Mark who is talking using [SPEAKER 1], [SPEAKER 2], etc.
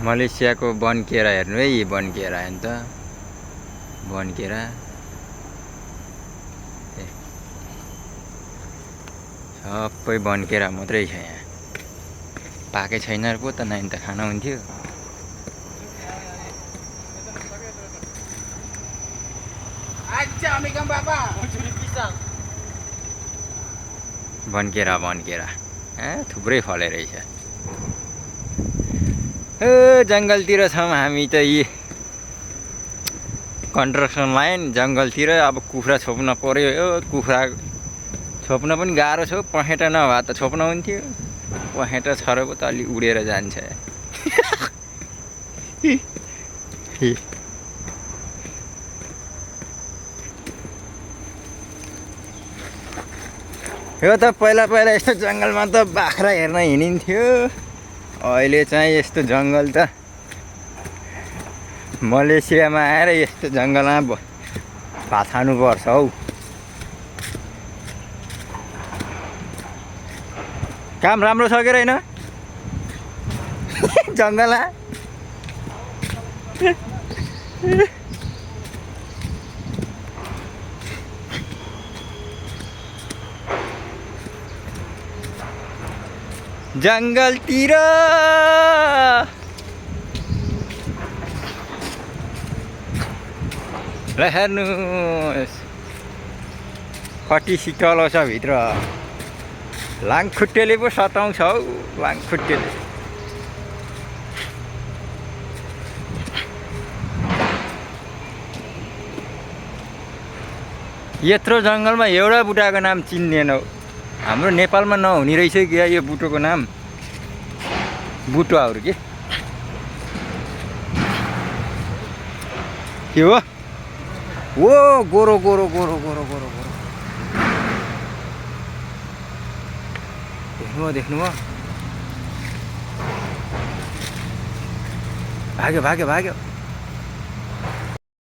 [SPEAKER 1] मलेसियाको बनकेरा हेर्नु है, यी बनकेरा हो नि त। बनकेरा सबै बनकेरा मात्रै छ यहाँ। पाकै छैन पो त, नानी त खाना हुन्थ्यो। बनकेरा बनकेरा थुप्रै फले रहेछ। जङ्गलतिर छौँ हामी त। यी कन्स्ट्रक्सन लाइन जङ्गलतिर। अब कुखुरा छोप्न पर्यो। कुखुरा छोप्न पनि गाह्रो छ। पखेटा नभए त छोप्न हुन्थ्यो। पखेटा छ र पो त अलि उडेर जान्छ। यो त पहिला पहिला यस्तो जङ्गलमा त बाख्रा हेर्न हिँडिन्थ्यो। अहिले चाहिँ यस्तो जङ्गल त मलेसियामा आएर यस्तो जङ्गलमा भात खानुपर्छ हौ। काम राम्रो छ के रहेन जङ्गलमा? जङ्गलतिर ल हेर्नुहोस् कति शीतल छ भित्र। लाङखुट्टेले पो सताउँछ हौ। लाङखुट्टेले यत्रो जङ्गलमा एउटा बुटाको नाम चिन्दैन हौ। हाम्रो नेपालमा नहुने रहेछ क्या यो बुटोको नाम। बुटुवाहरू के हो? ओ गोरो गोरो गोरो गोरो गोरो गोरो देख्नुभयो देख्नुभयो? भाग्यो भाग्यो भाग्यो।